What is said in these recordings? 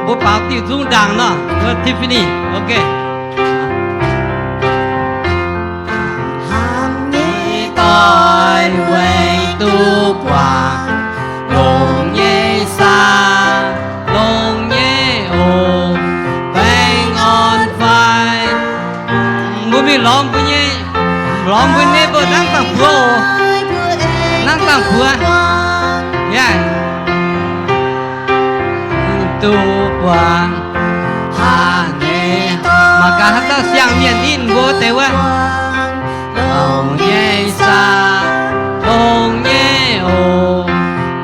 Mbuo baaux diuh nzung ndaangc nor, mbuo Tiffany, ok. Hnamv nyei doic, mbuo aengx duqv buangh. Longx nyei saah, longx nyei oc, baengh orn fai. Mbuo mingh lorz mbuo nyei, lorz mbuo nyei neighbor nangv dangh buoz oc. Nangv dangh buoz. Yaac duqv buangh. Aa, nyei. Mangc gaax haaix dauh siang-mienh ninh mbuo deix wuov. Longx nyei saah, longx nyei oc,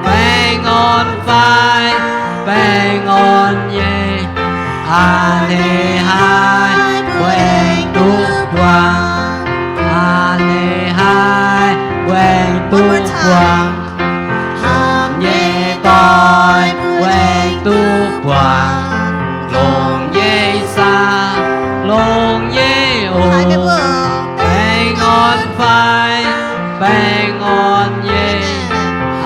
baengh orn fai, baengh orn nyei. Aa, hneiv haaix mbuo aengx duqv buangh. Aa, hneiv haaix mbuo aengx duqv buangh. Hnamv nyei doic, mbuo aengx duqv buangh. Longx nyei saah, longx nyei oc, baengh orn fai, baengh orn nyei.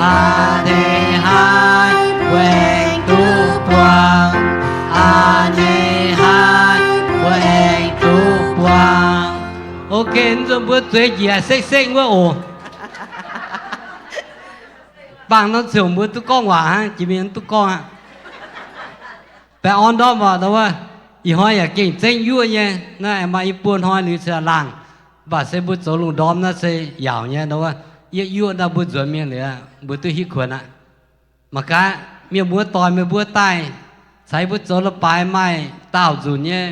Aa, hneiv haaix mbuo aengx duqv buangh. Aa, hneiv haaix mbuo aengx duqv buangh. Ok, nzunc mbuo zueiz njiec sekv-sekv wuov oc. Bangc nor ziouc mbuo duqv gorngv waac hnangv, jiex mingh duqv gorngv aqv. Baengh orn ndorm oc, ndau wuov. Ih hnoi yaac gengh zengv yuoqv nyei. Naaiv aengx maaih i buo hnoi liuz se laangh. Mv baac se mbuo zoux lungh ndorm naaiv se yaauc nyei, ndau wuov. Yietv yuoqv naaiv mbuo nzuonx mingh liuz, mbuo duqv hitv kuonx aqv. Mangc gaax, mienh muoz doic meih mbuo daaih, caux yie mbuo zoux leiz-baaix maaih daauh nzunc nyei.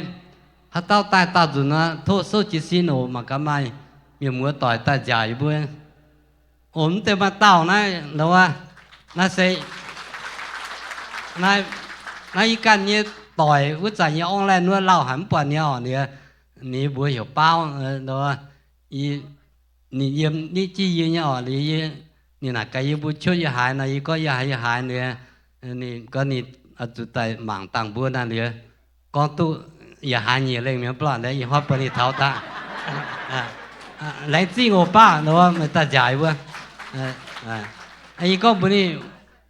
Haaix dauh daaih daauh nzunc nor, tov souv jiez sin oc. Mangc gaax maaih mienh muoz doic daaih nziaauc yie mbuo. Oc, mv deix maaih daauh naaiv, ndau wuov, naaiv se, naaiv, naaiv yie ganh nyei doic wuov zanc nyei orng laih nuov lauh haic mv buatc ninh oc, ninh, ninh mbuox heuc Baauv, ndau wuov, ninh yiem nitv jienv yie nyei oc, liuz yie, ninh naaic gaax yie mbuo cuotv yie haaix nor, yie gorngv yie haaix, yie haaix, ninh, ninh gorngv ninh zuqc daaih mangc dangh mbuo naaiv liuz, gorngv duqv yaac haaix nyungc lengh mi'aqv, mv baac ih hnoi buatc ninh taux daaih. Laengz zingh oc baav, meih daaih nziaauc yie mbuo. Yie gorngv mbuox ninh,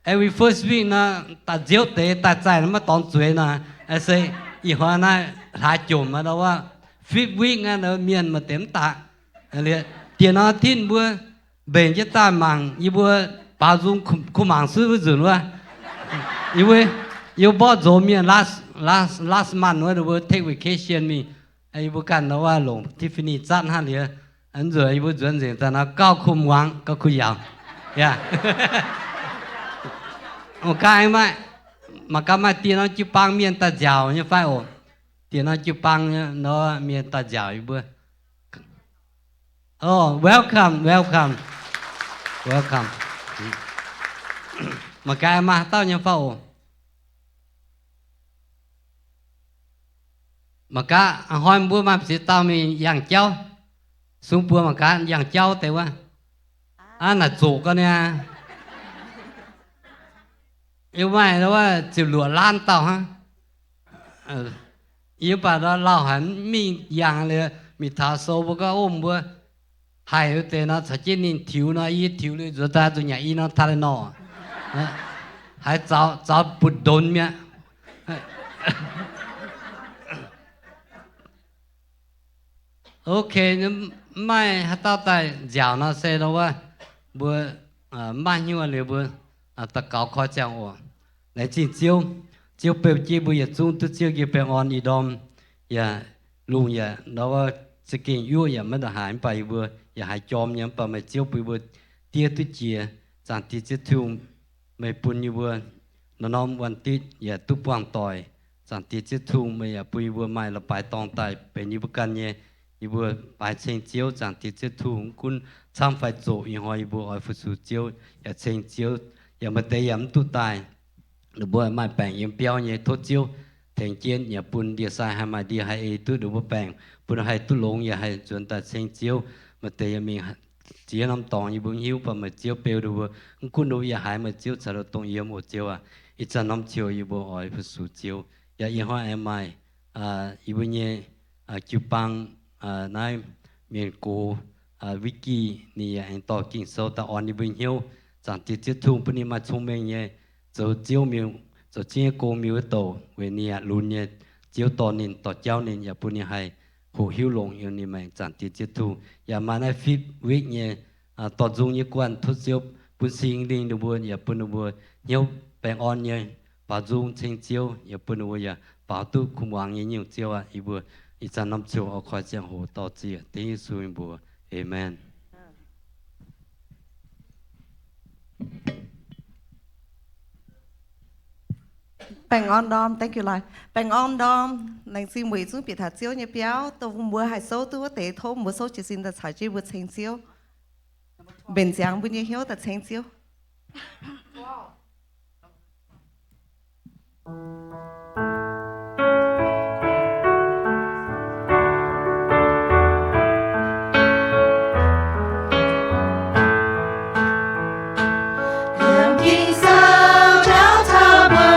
every first week nor, daaih nziouv deix daaih zaih nor maiv dorngx zueiz nor, se ih hnoi naaiv hlaax jomc aqv, fifth week aqv, mienh maaih deix mv daaih. Dieh nor tin mbuo mbenc jienv daaih mangc yie mbuo baaux nzung kuh mangc suiv wuov nzunc wuov. Yie mbuo, yie mbuo mborqv nzox mienh last, last, last month wuov, ninh mbuo take vacation mingh. Yie mbuo ganh nor wuov longc Tiffany zatv hnangv liuz, nzuonx yie mbuo nzuonx nzengc daaih nor gauh kuh muangx, gauh kuh yaauc. Yaac mangc gaax maaih, mangc gaax maaih dieh norm jiu-baang mienh daaih nziaauc nyei fai oc? Dieh norm jiu-baang nor mienh daaih nziaauc yie mbuo. Oh, welcome, welcome, welcome. Mangc gaax maaih haaix dauh nyei fai oc? Mangc gaax a'hnoi mbuo maaih ziex dauh mingh yangh jauv. Sung buoz mangc gaax yangh jauv deix wuov. Aav, naaic zoqc gau niaa. Yie maaih wuov ziepc luoqc laanh dauh hnangv. Yie mv baac lauh haic mv mingh yangh liuz, mingh taux sou mbuo gorngv, ov, mbuo haih wuov deix nor caux jienv ninh tiux nor, yie tiux liuz nzuonx daaih zuqc nyanc i norm Tylenol. Haiz zaux, zaux butv-ndonx mi'aqv. Ok, mv maaih haaix dauh daaih nziaauc nor se nor wuov, mbuo mv maaih hnyouv liuz mbuo daux gaux koi ziangh oc. Laengz zingh Ziouv. Ziouv beu jienv mbuo yietc zungv duqv Ziouv nyei baengh orn ih ndorm, yaac lungh yaac nor wuov za'gengh yuoqv yaac maiv nduqc haaix, mv baac yie mbuo yaac haiz jorm nyei, mv baac meih Ziouv bun mbuo diev duqv jiex. Zaangc Diex Ziouv Tin-Hungh, meih bun yie mbuo norm-norm wuonh ditv yaac duqv buangh doic. Zaangc Diex Ziouv Tin-Hungh, meih yaac bun yie mbuo maaih leiz-baaix dorngx daaih benx yie mbuo ganh nyei. Yie mbuo baaix ceng Ziouv, Zaangc Diex Ziouv Tin-Hungh, mv gunv camv fai zoqc, ih hnoi yie mbuo oix fu-sux Ziouv, yaac ceng Ziouv. Yaac maaih deix yaac mv duqv daaih, ninh mbuo maaih baengc yiem biauv nyei, tov Ziouv tengx jienv yaac bun ndie-sai haih maaih ndie haih ei duqv ninh mbuo baengc, bun haih duqv longx yaac haih nzuonx daaih ceng Ziouv. Maaih deix yaac mingh ziex norm dorngx yie mbuo mv hiuv, mv baac meih Ziouv beu ninh mbuo, mv gunv ninh mbuo yaac haiz meih Ziouv caux ninh mbuo dongh yiem oc Ziouv aac. Ih zanc norm ziouc yie mbuo oix fu-sux Ziouv. Yaac ih hnoi aengx maaih yie mbuo nyei jiu-baang, naaiv mienh gox, Vicky, ninh yaac aengx dorh Ging-Sou daaih orn yie mbuo hnyouv. Zaangc Diex Ziouv Tin-Hungh bun ninh maaih cong-mengh nyei zoux Ziouv mienh, zoux Ziouv nyei gong mingh wuov douc, weic ninh yaac lunx nyei Ziouv dorh ninh, dorh jauv ninh, yaac bun ninh haih hoqc hiuv longx yiem ninh maengc zanc diex Ziouv Tin-Hungh. Yaac maaih naaiv fifth week nyei dorh nzung nyei guanh tov Ziouv bun Singx Lingh ninh mbuo, yaac bun ninh mbuo hnyouv baengh orn nyei baaux nzung ceng Ziouv, yaac bun ninh mbuo yaac baaux duqv kuv muangx nyei nyungc Ziouv aac. Yie mbuo ih zanc norm ziangh hoc oix koi ziangh hoc dorh zieqc dengv Yesu nyei mbuox. Aamen. Baengh orn ndorm, thank you, Lai. Baengh orn ndorm, laengz zingh mbuo yietc zungv bieqc taux Ziouv nyei biauv, dongh mbuo haih souv duqv wuov deix, tov mbuo souv jiez sin daaih caux jienv mbuo ceng Ziouv. Mbenc ziangx mbuo nyei hnyouv daaih ceng Ziouv. Yiem Ging-Sou jauv taux mbuo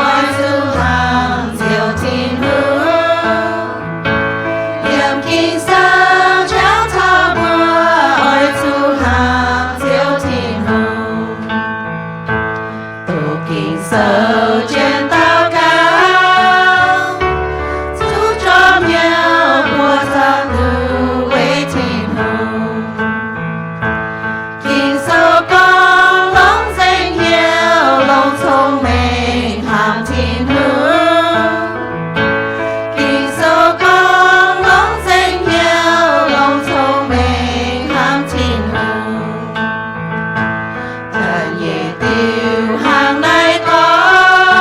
oix zuqc hngangx Ziouv Tin-Hungh. Yiem Ging-Sou jauv taux mbuo oix zuqc hngangx Ziouv Tin-Hungh. Doqc Ging-Sou jienv daux gaux, zuqc jorm hnyouv buoz-zaux duqv weic Tin-Hungh. Ging-Sou gorngv longc nzengc hnyouv, longc cong-mengh hnamv Tin-Hungh. Ging-Sou gorngv longc nzengc hnyouv, longc cong-mengh hnamv Tin-Hungh. Da'nyeic diuh hnangv naaiv gorngv,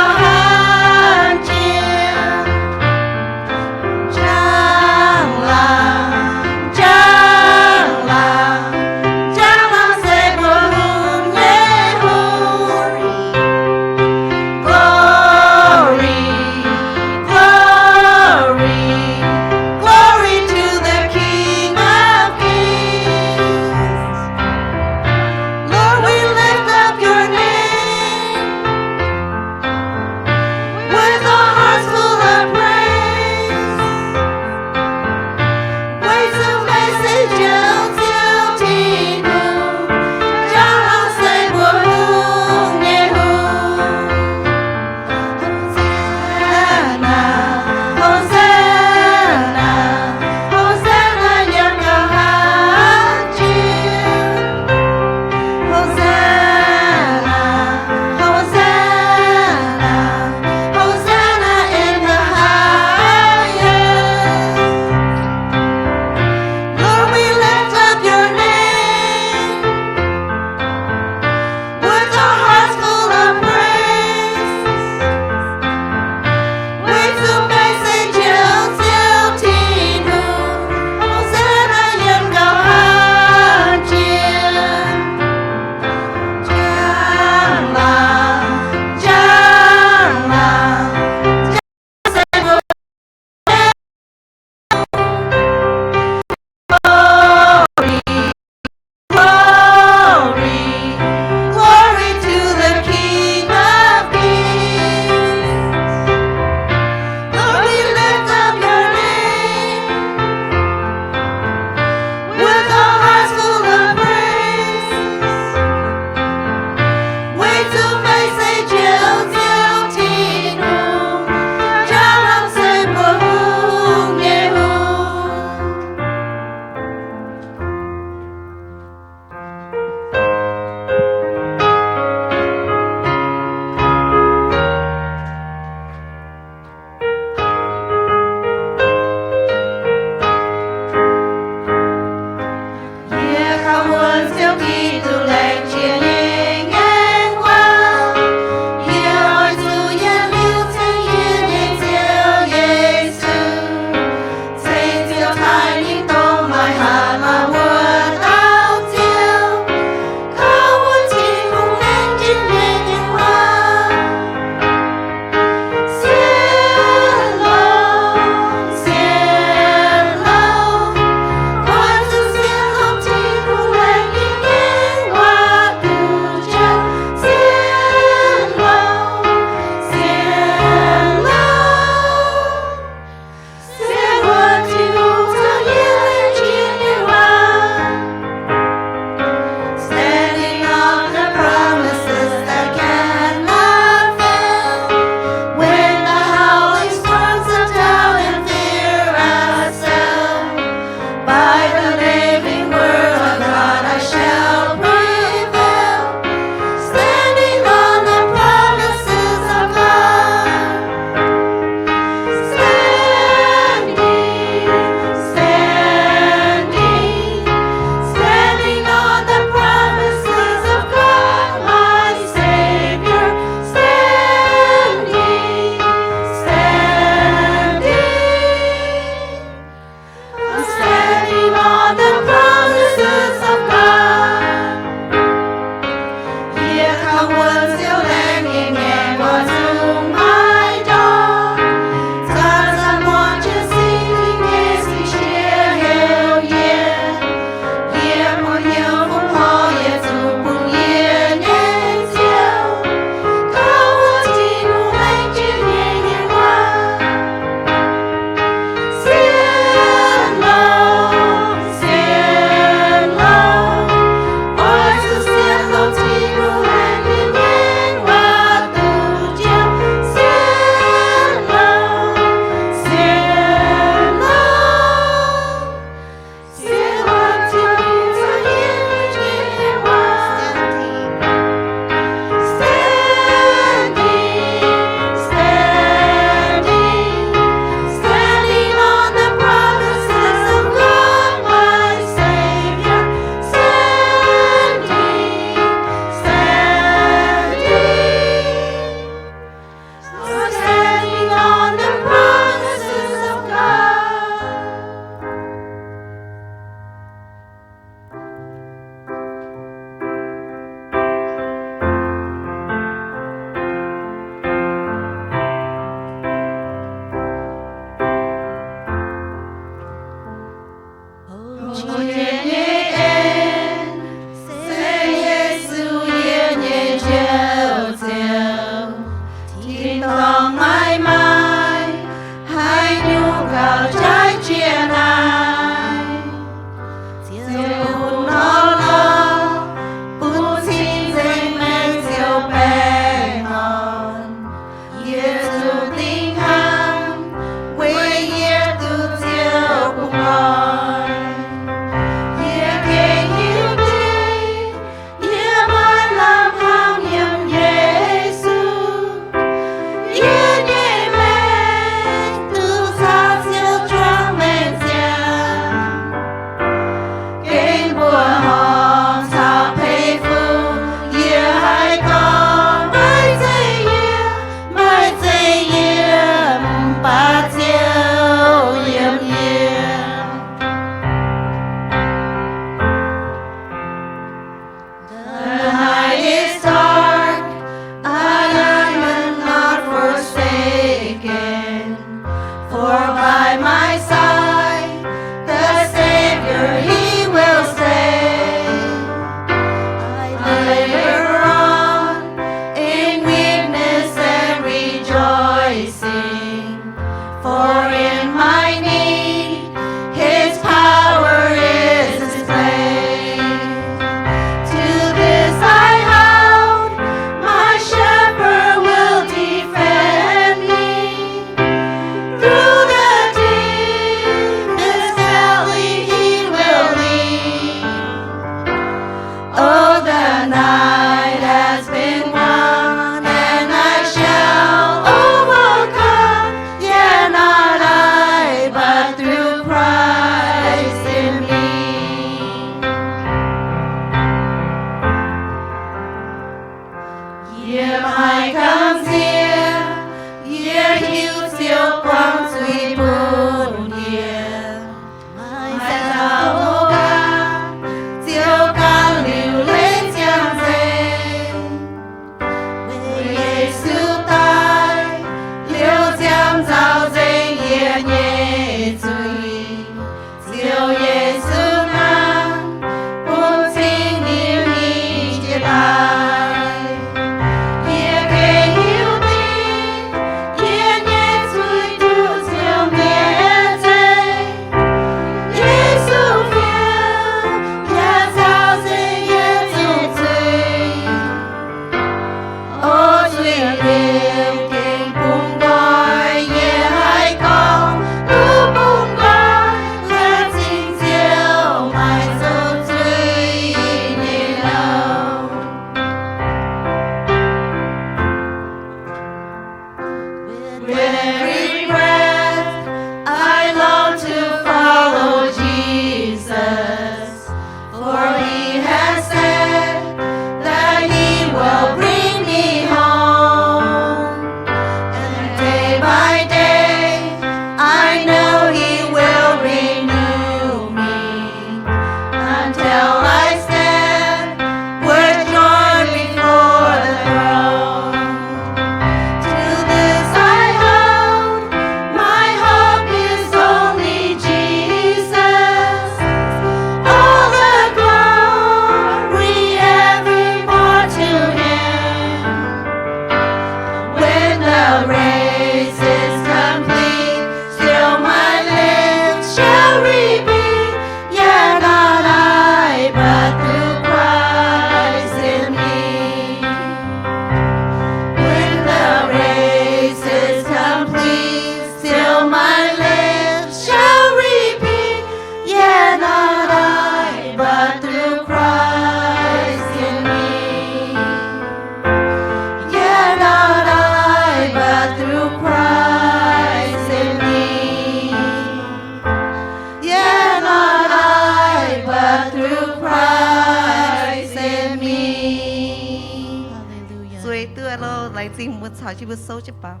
Laengz zingh mbuo caux jienv mbuo souv jienv baac.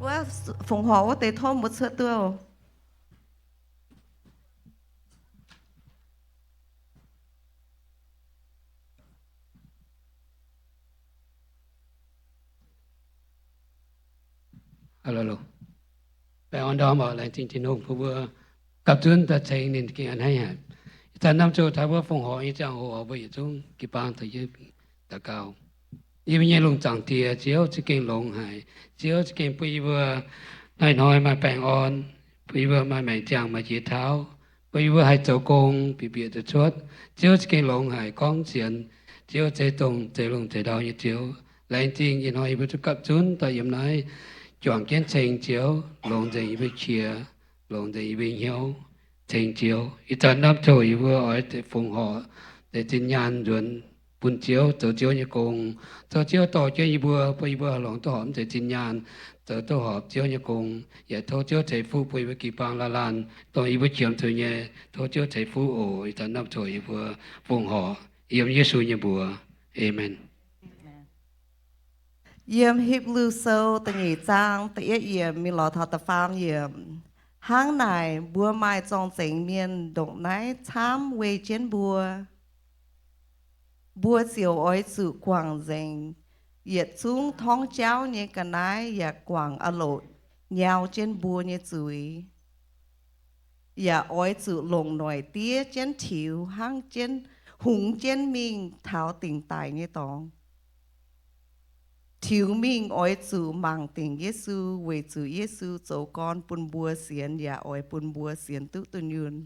Wuov fongc horc wuov deix tov mbuo cuotv duqv oc. Baengh orn ndorm oc. Laengz zingh Tin-Hungh bun mbuo gapv zunv daaih ceng ninh gengh a'hneiv haic. Ih zanc norm ziouc taux wuov fongc horc nyei ziangh hoc, mbuo yietc zungv jiu-baang daux gaux. Yie mbuo nyei lungh zaangc Diex, Ziouv za'gengh longx haic. Ziouv za'gengh bun yie mbuo hnoi-hnoi maaih baengh orn, bun yie mbuo maaih maengc ziangh maaih jiex tauv, bun yie mbuo haih zoux gong bieqc bieqc zuqc cuotv. Ziouv za'gengh longx haic gorngv sienx. Ziouv zeiz dongh zeix lungh zeix ndau nyei Ziouv. Laengz zingh ih hnoi yie mbuo duqv gapv zunv daaih yiem naaiv juangc jienv ceng Ziouv, longc nzengc yie mbuo qiex, longc nzengc yie mbuo hnyouv ceng Ziouv. Ih zanc norm ziouc yie mbuo oix fongc horc deix zinh nyaanh nzuonx bun Ziouv zoux Ziouv nyei gong. Zoux Ziouv dorh jienv yie mbuo, bun yie mbuo longc duqv horpc mv deix zinh nyaanh, zoux duqv horpc Ziouv nyei gong. Yaac tov Ziouv ceix fuqv bun yie mbuo jiu-baang laanh laanh, dongh yie mbuo qiemx zuqc nyei, tov Ziouv ceix fuqv oc. Ih zanc norm ziouc yie mbuo fongc horc yiem Yesu nyei mbuox. Aamen. Yiem Hipv^lu Sou da'nyeic zaang da'yietv yiemc mingh lorz taux da'faam yiemc. Hnangv naaic, mbuo maaih zorng-zengx mienh ndongc naaiv camv weih jienv mbuo. Mbuo ziouc oix zuqc guangc nzengc yietc zungv torngv jauv nyei ga'naaiv yaac guangc aah loc nyau jienv mbuo nyei zuiz. Yaac oix zuqc longc noic diev jienv tiux hnangv jienv hungx jienv mingh taux dingc daic nyei dorngx. Tiux mingh oix zuqc mangc dingc Yesu, weic zuqc Yesu zoux gorn bun mbuo sienx yaac oix bun mbuo sienx duqv dunh yunh.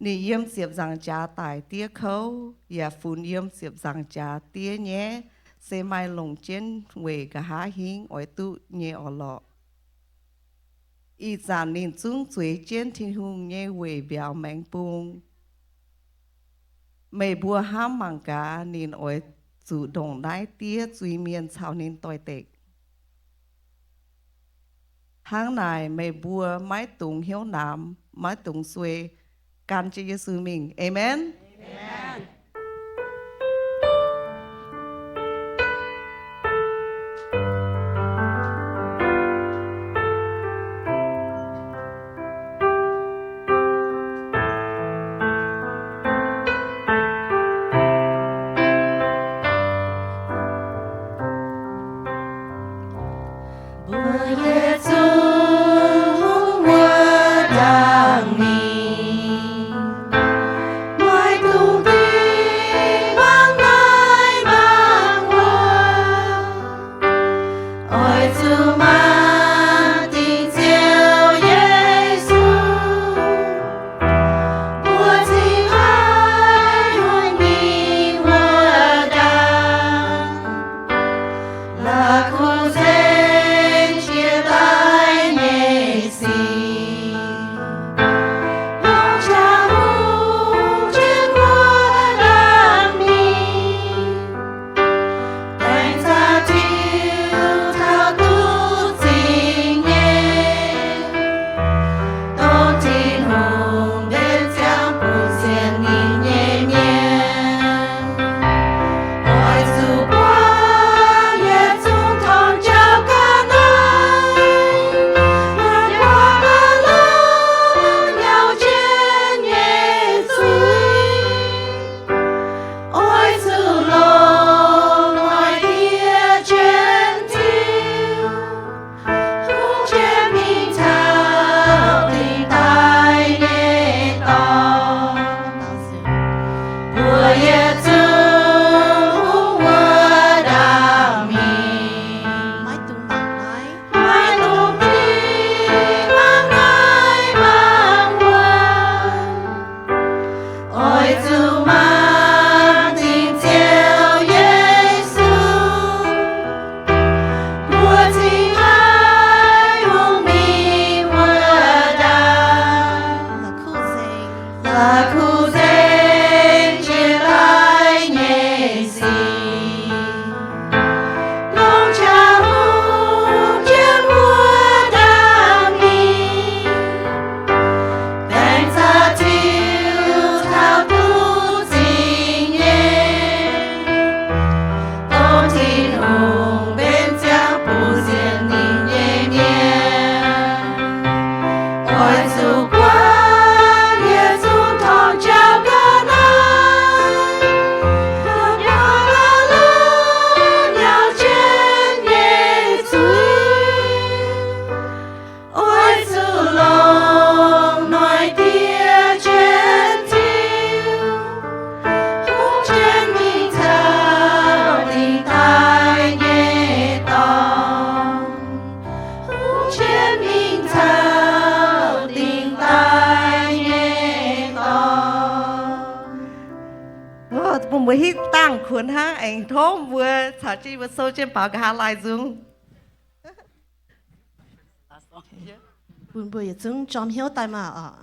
Ninh yiem ziepc nzaangc jaax daic diev kouv, yaac funx yiem ziepc nzaangc jaax diev nyaiv, se maaih longc jienv weic nqa'haav hingv oix duqv nyei orn-lorqc. Ih zanc ninh zungv zueiz jienv Tin-Hungh nyei weic mbiauz maengx bung. Meih mbuo hnamv mangc gaax, ninh oix zuqc ndongc naaiv diev zuiz-mienh caux ninh doix-dekc. Hnangv naaic meih mbuo maiv dungx hnyouv namx, maiv dungx suei, gan jienv Yesu mingh. Aamen. Mbuo yietc zungv wuov ndaangc mingh, maiv dungx Mbuo hitv dangh kuonx hnangv, aengx tov mbuo caux jienv mbuo sou jienv baaux nqa'haav laaih nzung. Bun mbuo yietc zungv jorm hnyouv daaih maah oc.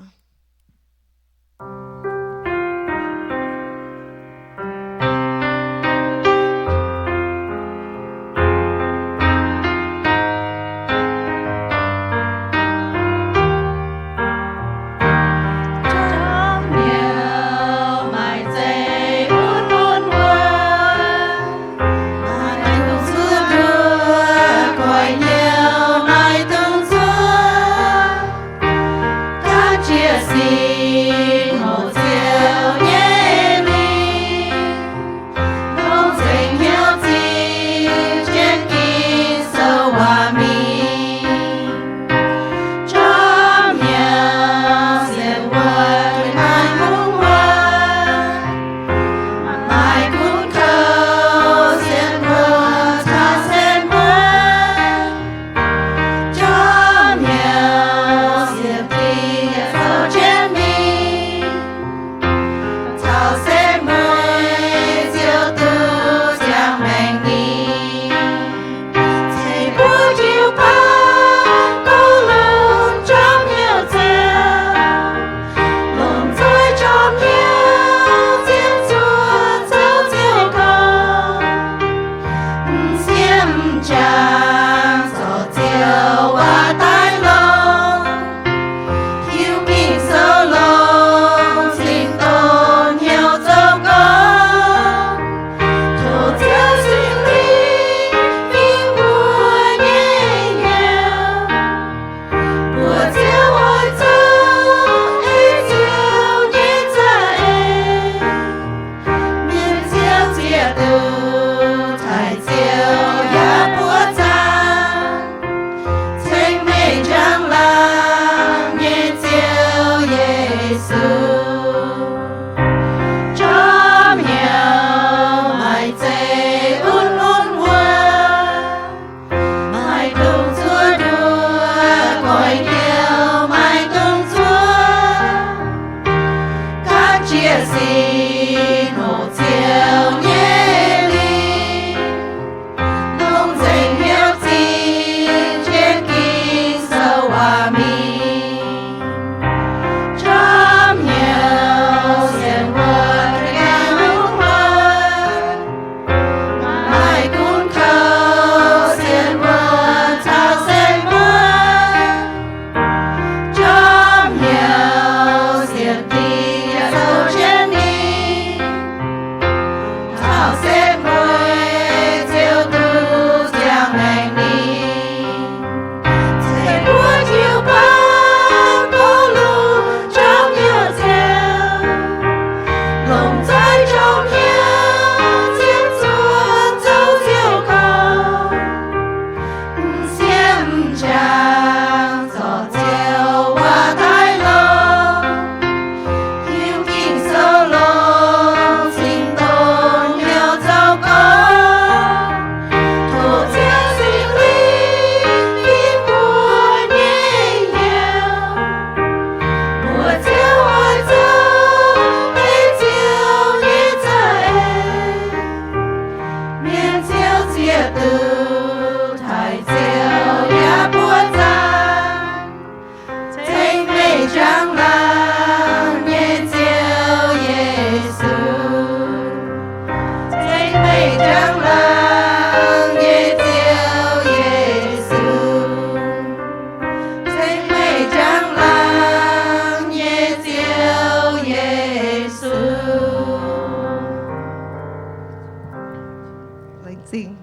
Laengz zingh.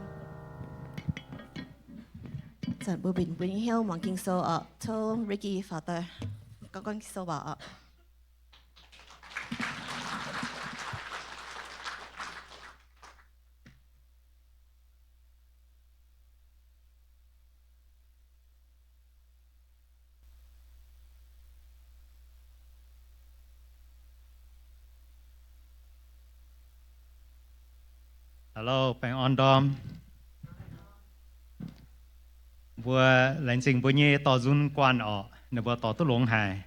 Zanc mbuo mbenc mbuo nyei hnyouv muangx Ging-Sou oc. Tov Ricky faaux daaih gorngv Ging-Sou waac oc. Hello, baengh orn ndorm. Mbuo laengz zingh mbuo nyei dorh nzun guanh orqc, ninh mbuo dorh duqv longx haic.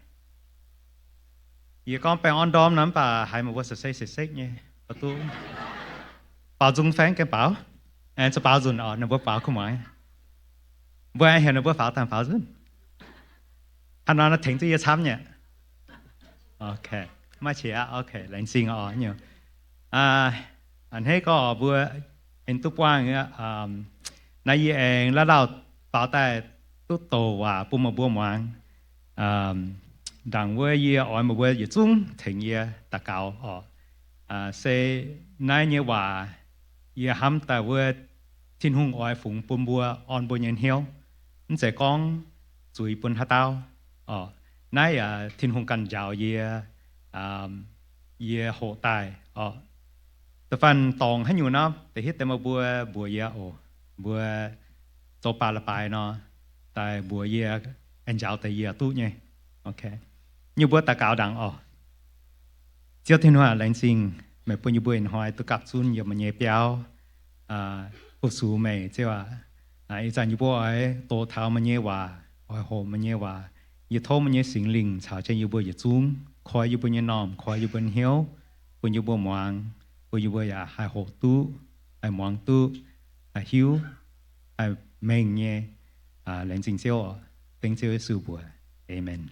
Yie gorngv baengh orn ndorm nor mv baac haiz meih mbuo se se sekv nyei, mv duqv. Baaux nzung fai gengh baaux? Aengx zuqc baaux nzunc oc, ninh mbuo baaux kuv muangx. Mbuo aengx heuc ninh mbuo faaux dangh faaux nzunc. Hnangv nor tengx duqv yie camv nyei. Ok, maiv qiex aqv. Ok, laengz zingh oc. A'hneiv gorngv mbuo aengx duqv buangh, naaiv yie aengx la'lauh faaux daaih duqv douc waac bun meih mbuo muangx. Ndaangc wuov yie oix meih mbuo yietc zungv tengx yie daux gaux oc. Se naaiv nyei waac yie hnamv daaih wuov Tin-Hungh oix fungx bun mbuo, orn mbuo nyei hnyouv. Mv zeiz gorngv zuiz bun haaix dauh oc. Naaiv yaac Tin-Hungh ganh njaaux yie, yie hoqc daaih oc. Da'faanh dorngc haaix nyungc nor, da'hietv deix meih mbuo mbuox yie oc. Mbuo zoux baac la'baaix nor, daaih mbuox yie, aengx njaaux deix yie duqv nyei. Ok, yie mbuo daux gaux ndaangc oc. Ziouv Tin-Hungh, laengz zingh meih bun yie mbuo ih hnoi duqv gapv zunv yiem meih nyei biauv, fu-sux meih, Ziouv aac. Ih zanc yie mbuo oix doqc taux meih nyei waac, oix hoqc meih nyei waac. Yie tov meih nyei Singx Lingh caux jienv yie mbuo yietc zungv koi yie mbuo nyei m'normh, koi yie mbuo hnyouv, bun yie mbuo muangx, bun yie mbuo yaac haih hoqc duqv, haih muangx duqv, haih hiuv, haih mengh nyei. Laengz zingh Ziouv oc. Dengv Ziouv Yesu mbuox. Amen.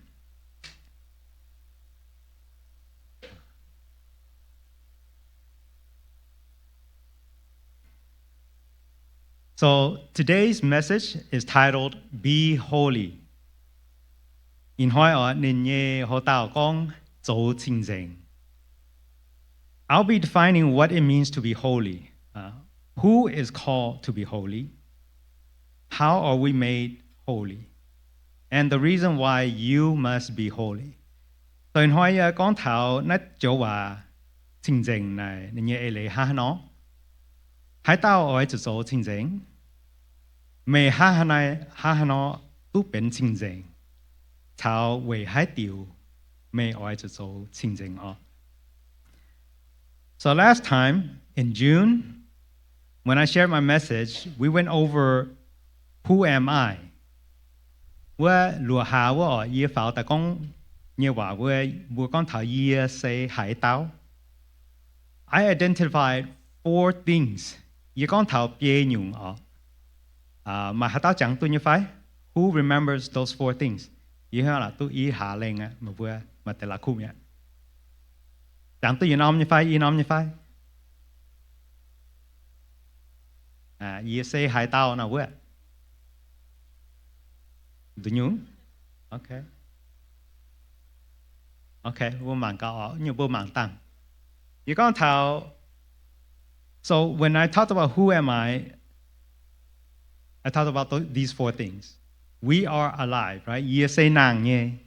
So today's message is titled Be Holy. Ih hnoi oc, ninh nyei houc dauh gorngv zoux cing-nzengc. I'll be defining what it means to be holy. Who is called to be holy? How are we made holy? And the reason why you must be holy. So ih hnoi yie gorngv taux naaiv joux waac cing-nzengc naaic ninh nyei eix leiz hnangv haaix nor. Haaix dauh oix zuqc zoux cing-nzengc? Meih hnangv haaix nor duqv benx cing-nzengc, caux weic haaix diuc meih oix zuqc zoux cing-nzengc oc? So last time in June, when I shared my message, we went over who am I. Wuov luoqc hlaax wuov oc, yie faaux daaih gorngv nyei waac wuov, mbuo gorngv taux yie se haaix dauh. I identified four things. Yie gorngv taux biei nyungc oc. Maaih haaix dauh jangx duqv nyei fai? Who remembers those four things? Yie hnangv la'duqv i hlaax lengh aqv, meih mbuo maaih deix la'kuqv mi'aqv. Jangx duqv yietc norm nyei fai, i norm nyei fai? Yie se haaix dauh nor wuov. Nduqc nyungc? Ok. Ok, mbuo mangc gaax oc, nyungc mbuo mangc dangh. Yie gorngv taux, so when I talked about who am I, I talked about tho- these four things. We are alive, right? Yie se nangh nyei.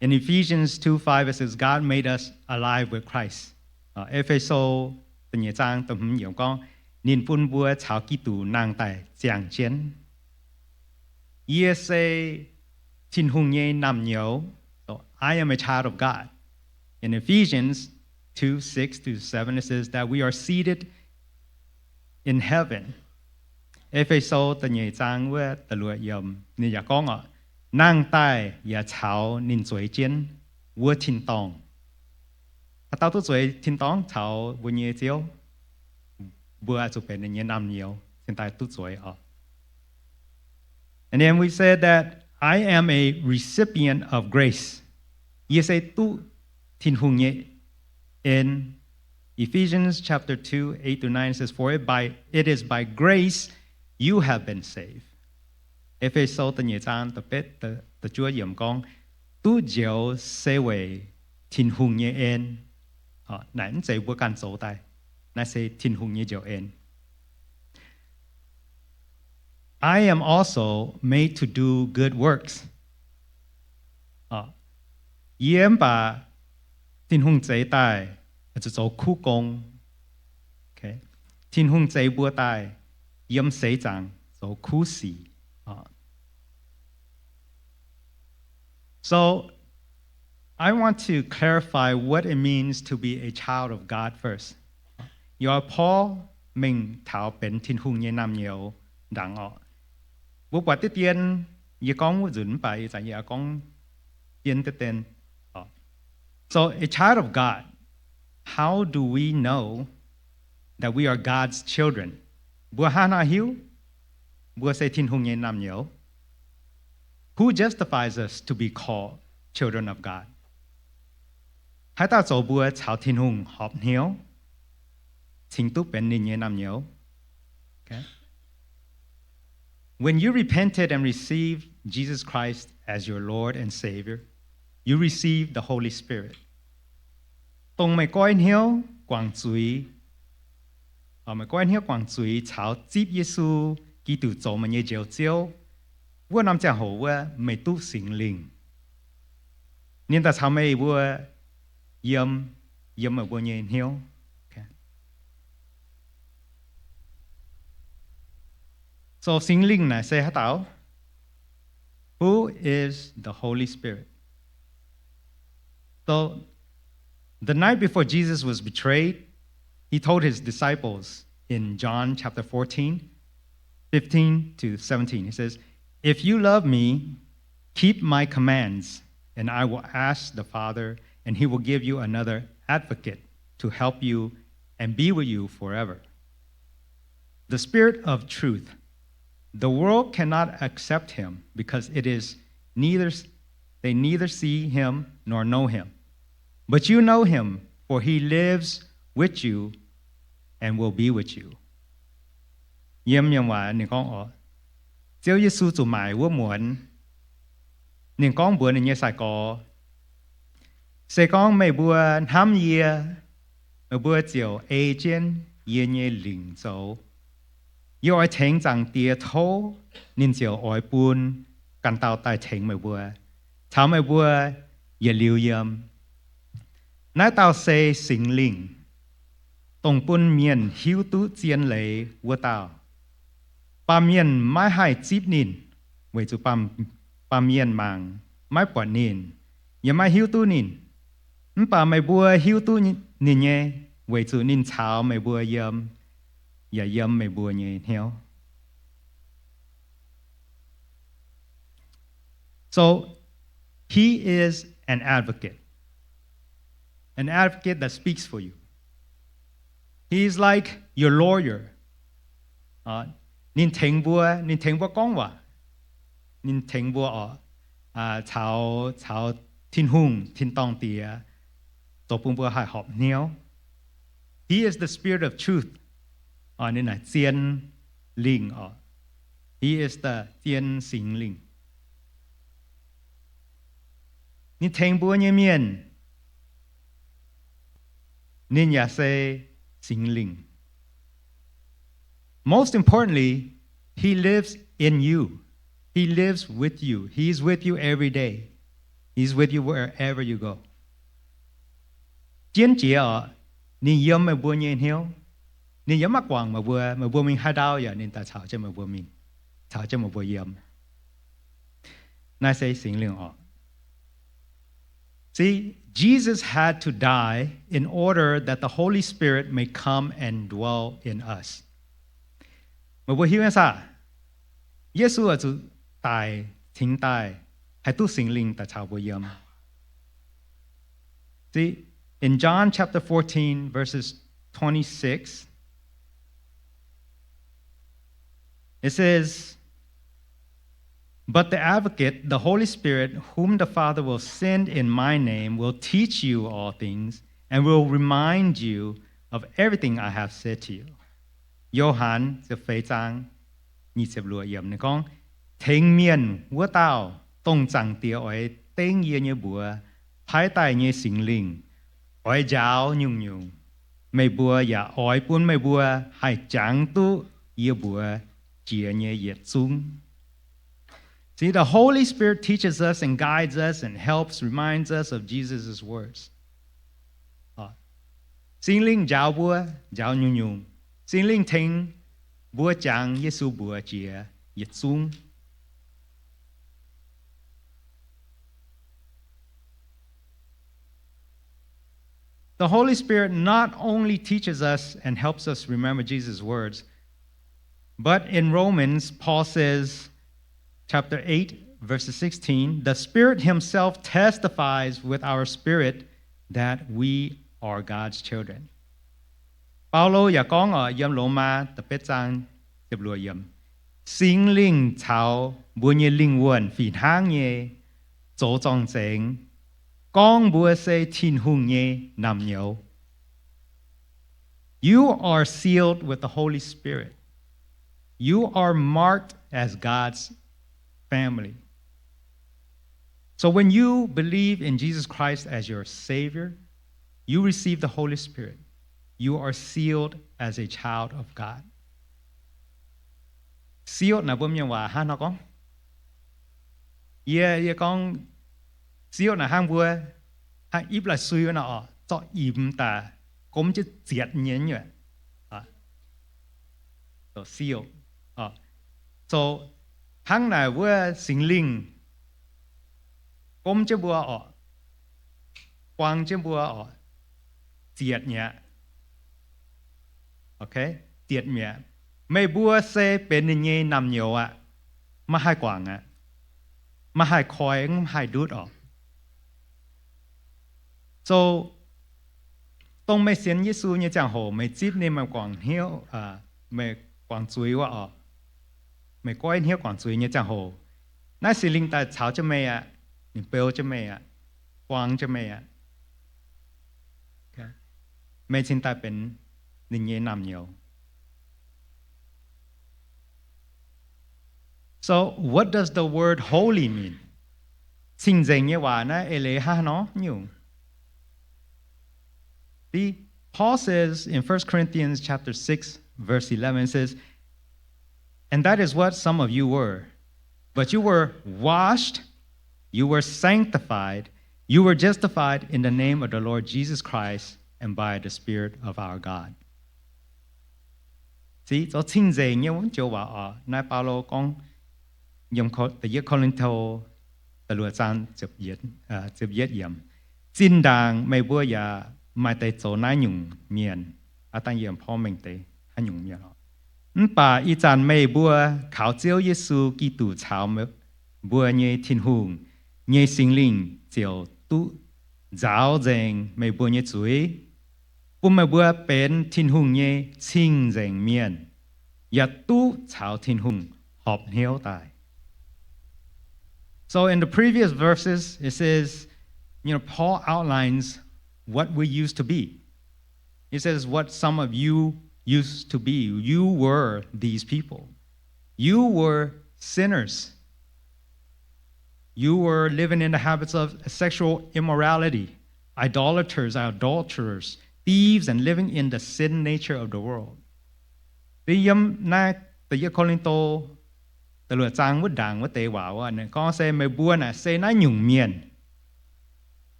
In Ephesians two five, it says, God made us alive with Christ. E^fe^so da'nyeic zaang da'hmz yiemc gorngv, ninh bun mbuo caux Giduc nangh daaih ziangh jienv. Yie se Tin-Hungh nyei naamh nyouz. So I am a child of God. In Ephesians two six to seven, it says that we are seated in heaven. E^fe^so da'nyeic zaang wuov da'luoqc yiemc ninh yaac gorngv oc, nangh daaih yaac caux ninh zueiz jienv wuov tin-dorngh. Haaix dauh duqv zueiz tin-dorngh caux mbuo nyei Ziouv? Mbuo zuqc benx ninh nyei naamh nyouz cingx daaih duqv zueiz oc. And then we said that I am a recipient of grace. Yie se duqv Tin-Hungh nyei en. Ephesians chapter two, eight through nine says, For it by, it is by grace you have been saved. E^fe^so da'nyeic zaang da'betv da'juov yiemc gorngv, duqv njoux se weic Tin-Hungh nyei en. Naaic mv zeiz mbuo ganh zoux daaih. Naaiv se Tin-Hungh nyei njoux en. I am also made to do good works. Yie mv baac Tin-Hungh zeix daaih zuqc zoux kuv gong. Tin-Hungh zeix mbuo daaih yiem seix zaangc zoux kuv sic. So I want to clarify what it means to be a child of God first. Yie oix porv mengh taux benx Tin-Hungh nyei naamh nyouz ndaangc oc. Mbuo buatc diqv dien, yie gorngv wuov nzunc mv baac ih zanc yie gorngv dien diqv dien. So a child of God, how do we know that we are God's children. Mbuo hnangv haaix nor hiuv mbuo se Tin-Hungh nyei naamh nyouz? Who justifies us to be called children of God? Haaix dauh zoux mbuo caux Tin-Hungh horpc hnyouv, cingx duqv benx ninh nyei naamh nyouz? Okay. When you repented and received Jesus Christ as your Lord and Savior, you received the Holy Spirit. Dongh meih goiv hnyouv guangc zuiz, meih goiv hnyouv guangc zuiz caux zipv Yesu Giduc zoux meih nyei Njoux Ziouv, wuov norm ziangh hoc wuov meih duqv Singx Lingh. Ninh daaih caux meih mbuo yiem, yiem meih mbuo nyei hnyouv. Okay. So Singx Lingh naaic se haaix dauh? Who is the Holy Spirit? So the night before Jesus was betrayed, he told his disciples in John chapter fourteen, fifteen to seventeen. He says, "If you love me, keep my commands, and I will ask the Father, and he will give you another advocate to help you and be with you forever. The Spirit of truth. The world cannot accept him because it is neither they neither see him nor know him. But you know him, for he lives with you and will be with you." Yiem mienh waac ninh gorngv oc, Ziouv Yesu zuqc maaic wuov muonz, ninh gorngv mbuox ninh nyei sai-gorx, Se gorngv meih mbuo hnamv yie, meih mbuo ziouc ei jienv yie nyei lingc zoux. Yie oix tengx Zaangc Diex tov, ninh ziouc oix bun ganh dauh daaih tengx meih mbuo, caux meih mbuo yietc liuz yiem. Naaiv dauh se Singx Lingh, dongh bun mienh hiuv duqv zien leiz wuov dauh. Baamh mienh maiv haih zipv ninh, weic zuqc baamh, baamh mienh mangc maiv buatc ninh, yaac maiv hiuv duqv ninh. Mv baac meih mbuo hiuv duqv ninh nyei, weic zuqc ninh caux meih mbuo yiem, yaac yiem meih mbuo nyei hnyouv. So, he is an advocate, an advocate that speaks for you. He is like your lawyer. Ninh tengx mbuo, ninh tengx mbuo gorngv waac. Ninh tengx mbuo oc, caux, caux Tin-Hungh, Tin-Dorngh Diex, zoux bun mbuo haih horpc hnyouv. He is the Spirit of truth. Ninh naaic zien lingh oc. He is the zien Singx Lingh. Ninh tengx mbuo nyei mienh, ninh yaac se Singx Lingh. Most importantly, he lives in you. He lives with you. He is with you every day. He's with you wherever you go. Jienv jiex oc, ninh yiem meih mbuo nyei hnyouv. Ninh yaac maiv guangc meih mbuo, meih mbuo mingh haaix ndau yaac ninh daaih caux jienv meih mbuo mingh, caux jienv meih mbuo yiem. Naaiv se Singx Lingh oc. See, Jesus had to die in order that the Holy Spirit may come and dwell in us. Meih mbuo hiuv nyei saah? Yesu oix zuqc daic, cingx daaih, haih duqv Singx Lingh daaih caux mbuo yiem. See, in John chapter fourteen, verses twenty-six, it says, "But the Advocate, the Holy Spirit, whom the Father will send in my name, will teach you all things and will remind you of everything I have said to you." Yo^han ziepc feix zaang nyic ziepc luoqc yiemc ninh gorngv, Tengx mienh wuov dauh, dongh Zaangc Diex oix dengv yie nyei mbuox paaiv daaih nyei Singx Lingh, oix njaaux nyungc-nyungc meih mbuo, yaac oix bun meih mbuo haih jangx duqv yie mbuox jiex nyei yietc zungv. See, the Holy Spirit teaches us and guides us and helps, reminds us of Jesus' words. Singx Lingh njaaux mbuo, njaaux nyungc-nyungc. Singx Lingh tengx mbuo jangx Yesu mbuox jiex yietc zungv. The Holy Spirit not only teaches us and helps us remember Jesus' words, but in Romans, Paul says, chapter eight, verses sixteen, the Spirit himself testifies with our spirit that we are God's children. Baulo yaac gorngv oc, yiem Lomaa da'betv zaang ziepc luoqc yiemc, Singx Lingh caux mbuo nyei lingh wuonh fih hnangv nyei zoux zorng-zengx, gorngv mbuo se Tin-Hungh nyei naamh nyouz. You are sealed with the Holy Spirit. You are marked as God's family. So when you believe in Jesus Christ as your Savior, you receive the Holy Spirit. You are sealed as a child of God. Sealed naaic mbuo mienh waac hnangv nor gorngv. Yie, yie gorngv sealed naaic hnangv mbuo, hnangv ipv lai sui wuov nor oc, zorqv imx daaih gomv jienv zietc nyei nyuoqc. Sealed. So hnangv naaic wuov Singx Lingh gomv jienv mbuo oc, buang jienv mbuo oc, zietc mi'aqv. Zietc mi'aqv. Meih mbuo se benx ninh nyei naamh nyouz aqv. Maiv haih guangc aqv. Maiv haih koi, maiv haih ndutv oc. So dongh meih sienx Yesu nyei ziangh hoc, meih zipv ninh, meih guangc hnyouv, meih guangc zuiz wuov oc, meih goiv hnyouv guangc zuiz nyei ziangh hoc, naaiv Singx Lingh daaih caux jienv meih aqv. Ninh beu jienv meih aqv. Buang jienv meih aqv. Meih cingx daaih benx ninh nyei naamh nyouz. So what does the word holy mean? Cing-nzengc nyei waac naaiv eix leiz hnangv haaix nor nyungc? See, Paul says in First Corinthians chapter six, verse eleven, it says, And that is what some of you were. But you were washed, you were sanctified, you were justified in the name of the Lord Jesus Christ and by the Spirit of our God. See, zoux cing-nzengc nyei wuov joux waac oc, naaiv Baulo gorngv yiem Ko-, da'yietv Ko^lin^to da'luoqc zaang ziepc yietv yiemc, Zinh ndaangc meih mbuo yaac maaih deix zoux naaiv nyungc mienh. Aav dangh yiem porv mengh deix haaix nyungc mienh oc. Mv baac ih zanc meih mbuo kaux Ziouv Yesu Giduc caux mbuo nyei Tin-Hungh nyei Singx Lingh ziouc duqv nzaaux nzengc meih mbuo nyei zuiz, bun meih mbuo benx Tin-Hungh nyei cing-nzengc mienh, yaac duqv caux Tin-Hungh horpc hnyouv daaih. So in the previous verses, it says, you know, Paul outlines what we used to be. He says, what some of you used to be. You were these people. You were sinners. You were living in the habits of sexual immorality, idolaters, adulterers, thieves, and living in the sin nature of the world. Dih yiem naaiv da'yietv Ko^lin^to da'luoqc zaang wuov ndaangc wuov deix waac wuov, ninh gorngv se meih mbuo naaic se naaiv nyungc mienh.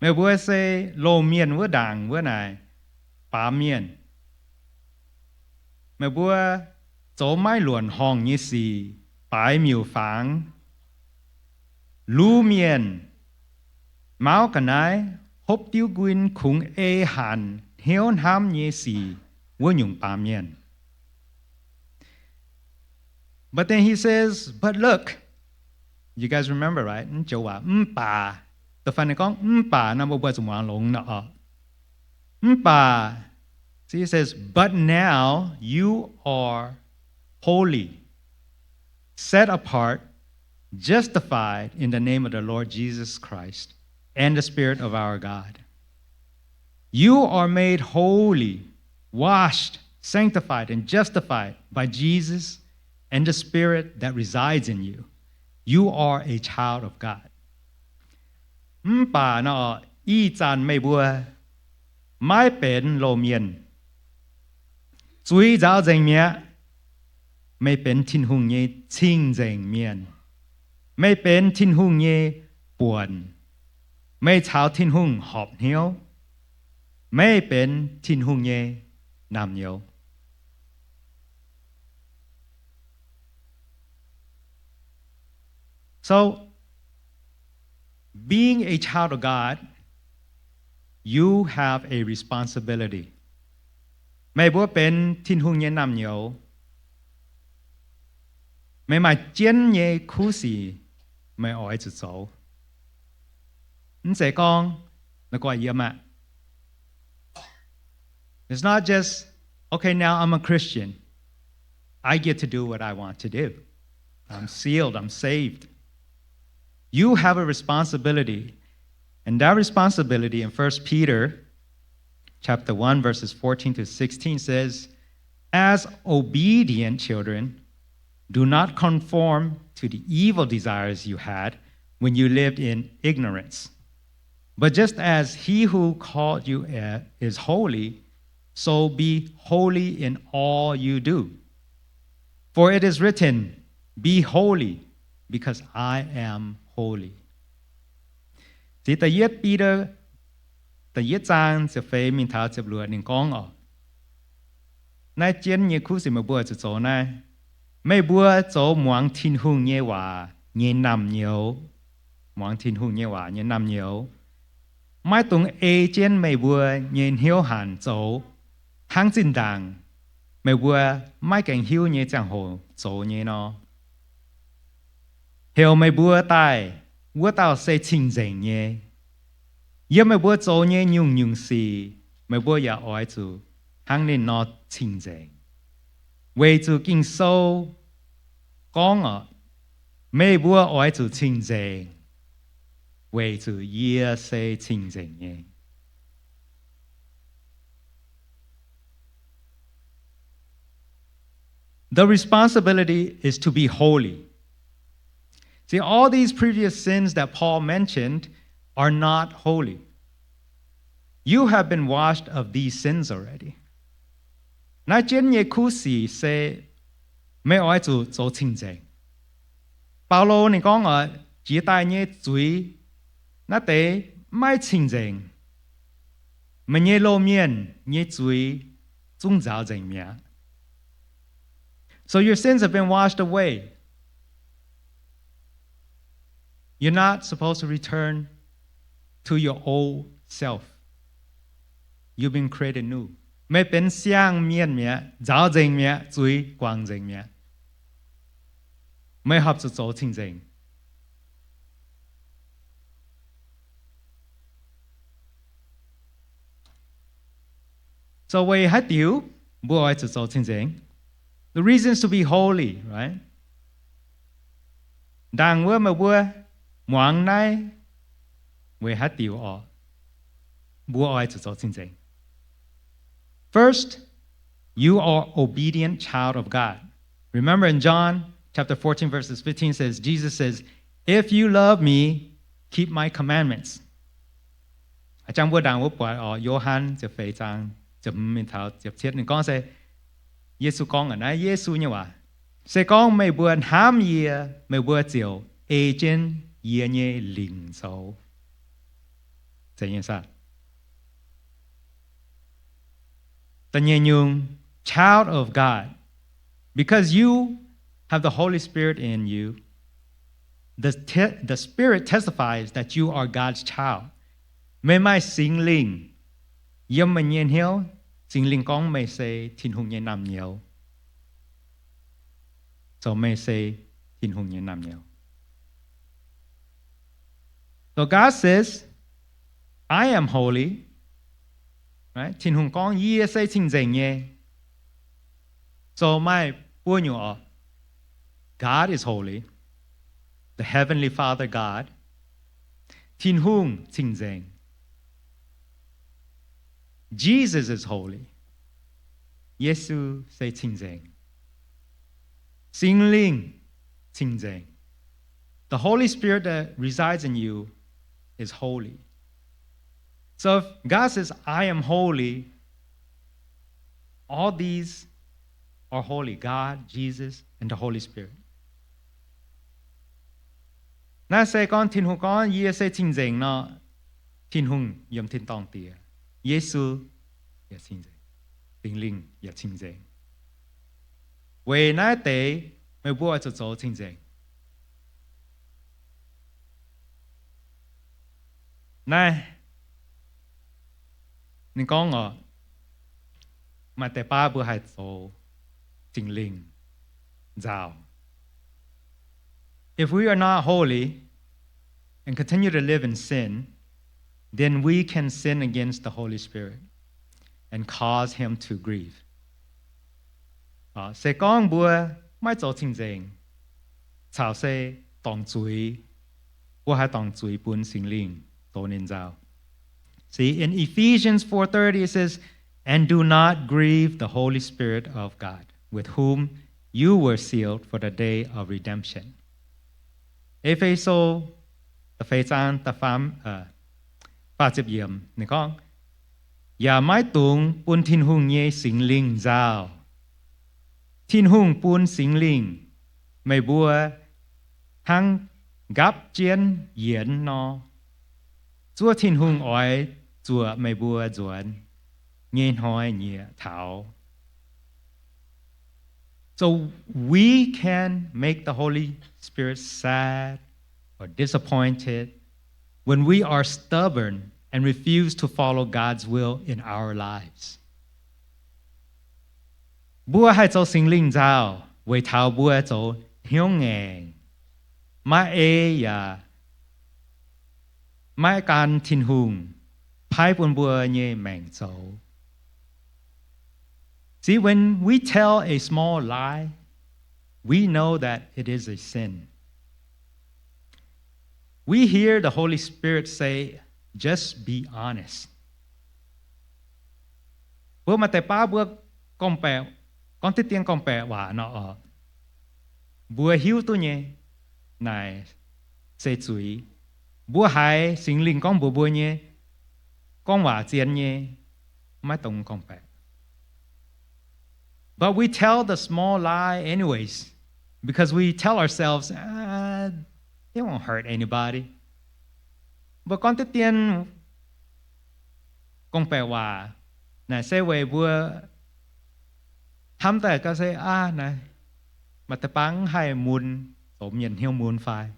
Meih mbuo se loz-mienh wuov ndaangc wuov naaic, baamz mienh. Meih mbuo zoux maiv luonc horngh nyei sic, baaix miuc-fangx, luv mienh, mauv ga'naaiv, hopv diuv nquin, kungx ei hanc, hnyouv hnamv nyei sic wuov nyungc baamz mienh. But then he says, but look, you guys remember, right? Mv joux waac, mv baac. Da'faanh ninh gorngv mv baac nor, mbuo mbuo zuqc muangx longx nor oc. Mv baac, see, he says, but now you are holy, set apart, justified in the name of the Lord Jesus Christ and the Spirit of our God. You are made holy, washed, sanctified, and justified by Jesus and the Spirit that resides in you. You are a child of God. Mv baac nor, ih zanc meih mbuo maiv benx loz-mienh, zuiz nzaaux nzengc mi'aqv. Meih benx Tin-Hungh nyei cing-nzengc mienh. Meih benx Tin-Hungh nyei buonc. Meih caux Tin-Hungh horpc hnyouv. Meih benx Tin-Hungh nyei naamh nyouz. So, being a child of God, you have a responsibility. Meih mbuo benx Tin-Hungh nyei naamh nyouz. Meih maaih jienv nyei kuv sic meih oix zuqc zoux. Mv zeiz gorngv, naaiv guai yiem aqv. It's not just, Okay, now I'm a Christian. I get to do what I want to do. I'm sealed, I'm saved. You have a responsibility. And that responsibility in First Peter chapter one, verses fourteen to sixteen says, "As obedient children, do not conform to the evil desires you had when you lived in ignorance. But just as he who called you, uh, is holy, so be holy in all you do. For it is written, 'Be holy, because I am holy.'" Ziqc da'yietv Bide, da'yietv zaang ziepc feix mingh taux ziepc luoqc ninh gorngv oc, naaiv jienv nyei kuv sic meih mbuo zuqc zoux naaiv. Meih mbuo zoux muangx Tin-Hungh nyei waac nyei naamh nyouz, muangx Tin-Hungh nyei waac nyei naamh nyouz, maiv dungx ei jienv meih mbuo nyei hnyouv hanc zoux. Hnangv zinh ndaangc meih mbuo maiv gaengh hiuv nyei ziangh hoc zoux nyei nor, heuc meih mbuo daaih, wuov dauh se cing-nzengc nyei. Yiem meih mbuo zoux nyei nyungc-nyungc sic meih mbuo yaac oix zuqc hnangv ninh nor cing-nzengc, weic zuqc Ging-Sou gorngv oc, meih mbuo oix zuqc cing-nzengc, weic zuqc yie se cing-nzengc nyei. The responsibility is to be holy. See, all these previous sins that Paul mentioned are not holy. You have been washed of these sins already. Naaiv jienv nyei kuv sic se meih oix zuqc zoux cing-nzengc. Baulo ninh gorngv oc, jiex daaih nyei zuiz naaiv deix maiv cing-nzengc. Meih nyei loz-mienh nyei zuiz zungv nzaaux nzengc mi'aqv. So your sins have been washed away. You're not supposed to return to your old self. You've been created new. Meih benx siang-mienh mi'aqv, nzaaux nzengc mi'aqv, zuiz guangc nzengc mi'aqv. Meih horpc zuqc zoux cing-nzengc. So weic haaix diuc mbuo oix zuqc zoux cing-nzengc? The reasons to be holy, right? Ndaangc wuov meih mbuo muangx naaiv weic haaix diuc oc mbuo oix zuqc zoux cing-nzengc? First, you are obedient child of God. Remember in John chapter fourteen, verses fifteen says, Jesus says, "If you love me, keep my commandments." A'jang mbuo ndaangc wuov buatc oc, Yo^han ziepc feix zaang ziepc hmz mingh taux ziepc cietv ninh gorngv se, Yesu gorngv a'naaiv Yesu nyei waac, se gorngv meih mbuo hnamv yie, meih mbuo ziouc ei jienv yie nyei lingc zoux. Zeiz nyei saah? Da'nyeic nyungc, child of God. Because you have the Holy Spirit in you, the, te- the Spirit testifies that you are God's child. Meih maaih Singx Lingh yiem meih nyei hnyouv. Singx Lingh gorngv meih se Tin-Hungh nyei naamh nyouz. So meih se Tin-Hungh nyei naamh nyouz. So God says, "I am holy." Right? Tin-Hungh gorngv, "Yie se cing-nzengc nyei." So maaih buo nyungc oc. God is holy. The Heavenly Father God. Tin-Hungh cing-nzengc. Jesus is holy. Yesu se cing-nzengc. Singx Lingh cing-nzengc. The Holy Spirit that resides in you is holy. So if God says, "I am holy," all these are holy, God, Jesus, and the Holy Spirit. Naaiv se gorngv Tin-Hungh gorngv, "Yie se cing-nzengc" nor, Tin-Hungh yiem tin-dorngh diex, Yesu yaac cing-nzengc, Singx Lingh yaac cing-nzengc. Weic naaiv deix meih mbuo oix zuqc zoux cing-nzengc. Naaiv ninh gorngv oc, maaih deix baav mbuo haih zoux Singx Lingh nzaaux. If we are not holy and continue to live in sin, then we can sin against the Holy Spirit and cause him to grieve. Se gorngv mbuo maiv zoux cing-nzengc, caux se dorngc zuiz, mbuo haih dorngc zuiz bun Singx Lingh zoux ninh nzauh. See, in Ephesians four thirty it says, "And do not grieve the Holy Spirit of God, with whom you were sealed for the day of redemption." E^fe^so da'feix zaang da'faam, faah ziepc yiemc ninh gorngv, Yaac maiv dungx bun Tin-Hungh nyei Singx Lingh nzauh. Tin-Hungh bun Singx Lingh meih mbuo hnangv nqaapv jienv yienx nor. Zuov Tin-Hungh oix zuoqc meih mbuo nzuonx nyei hnoi nyieqc taux. So we can make the Holy Spirit sad or disappointed when we are stubborn and refuse to follow God's will in our lives. Mbuo haih zoux Singx Lingh nzauh weic taux mbuo zoux hnyouv ngaengc, maiv ei yaac maiv gan Tin-Hungh paaiv bun mbuo nyei maengc zoux. See, when we tell a small lie, we know that it is a sin. We hear the Holy Spirit say, "Just be honest." Mbuo maaih deix baav mbuo gorngv-baeqc, gorngv diqv dien gorngv-baeqc waac nor oc, mbuo hiuv duqv nyei naaic se zuiz. Mbuo haiz Singx Lingh gorngv mbuox mbuo nyei gorngv waac zien nyei, maiv dongh gorngv-baeqc. But we tell the small lie anyways, because we tell ourselves, "Ah, it won't hurt anybody." Mbuo gorngv diqv dien gorngv-baeqc waac naaic se weic mbuo hnamv daaih gaax se, aav, naaiv maaih deix baav mv haih mun, zoux mienh hnyouv mun fai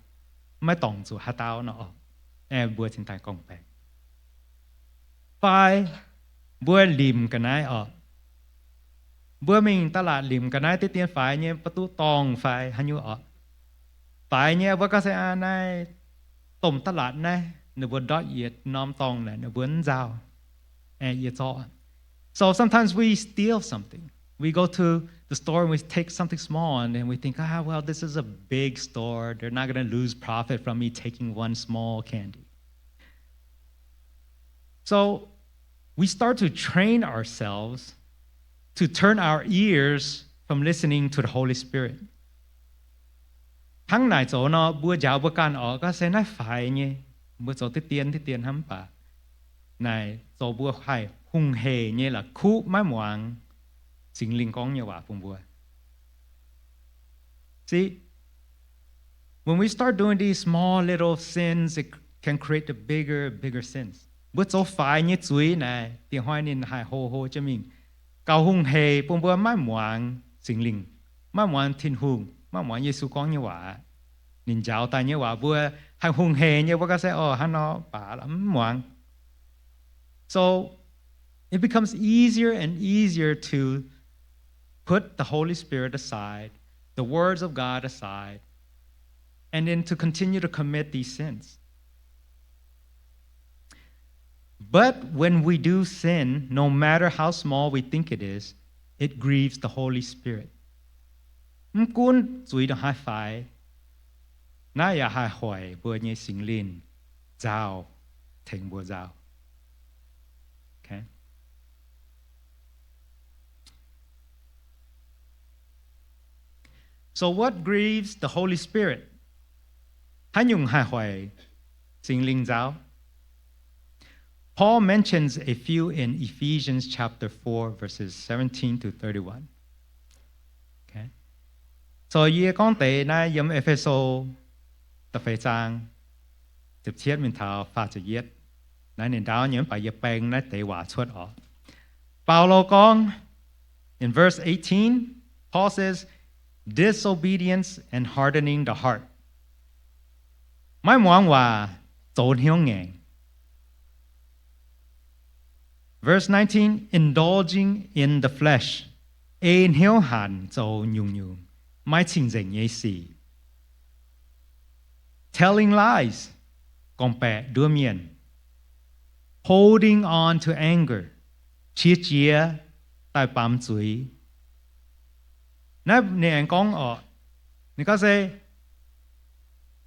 maiv dorngc zuqc haaix dauh nor, aengx mbuo cingx daaih gorngv-baeqc. Fai mbuo limc ga'naaiv oc, mbuo mingh ตลาด limc ga'naaiv diqv dien faix nyei, mbuo duqv dorngh fai haaix nyungc oc, faix nyei, mbuo gaax se, aa, naaiv domh ตลาด naaiv ninh mbuo ndortv yietc norm dorngh naaic ninh mbuo mv nzauh, aengx yie zorqv. So sometimes we steal something. We go to the store and we take something small, and then we think, "Ah, well, this is a big store. They're not gonna lose profit from me taking one small candy." So we start to train ourselves to turn our ears from listening to the Holy Spirit. Hnangv naaic zoux nor, mbuo njaaux mbuo ganh oc, gaax se naaiv faix nyei, mbuo zoux diqv dien diqv dien hnangv, mv baac naaic zoux mbuo haih hungh hec nyei la'kuqv maiv muangx Singx Lingh gorngv nyei waac bun mbuo. See, when we start doing these small little sins, it can create the bigger, bigger sins. Mbuo zoux faix nyei zuiz naaic, diex hnoi ninh haih hlo hlo jienv mingh gauh hungh hec bun mbuo maiv muangx Singx Lingh, maiv muangx Tin-Hungh, maiv muangx Yesu gorngv nyei waac. Ninh njaaux daaih nyei waac mbuo haih hungh hec nyei, mbuo gaax se, o, hnangv nor baac mv muangx. So it becomes easier and easier to put the Holy Spirit aside, the words of God aside, and then to continue to commit these sins. But when we do sin, no matter how small we think it is, it grieves the Holy Spirit. Mv gunv zuiz ndongc haaix faix, naaiv yaac haih hoic mbuo nyei Singx Lingh nzauh, tengx mbuo nzauh. Okay. So what grieves the Holy Spirit? Haaix nyungc haih hoic Singx Lingh nzauh? Paul mentions a few in Ephesians chapter four, verses seventeen to thirty-one. Okay. So yie gorngv deix naaiv yiem E^fe^so da'feix zaang ziepc cietv mingh taux faah ziepc yietv. Naaiv ninh ndaauv nyei, mv baac yie baeng naaiv deix waac cuotv oc. Baulo gorngv, in verse eighteen, Paul says, "Disobedience and hardening the heart." Maiv muangx waac, zoux hnyouv ngaengc. Verse nineteen, "Indulging in the flesh," ei hnyouv hanc zoux nyungc-nyungc maiv cing-nzengc nyei sic. "Telling lies," gorngv-baeqc nduov mienh. "Holding on to anger," qiex jiez daaih baamz zuiz. Naaiv ninh aengx gorngv orqc, ninh gorngv se,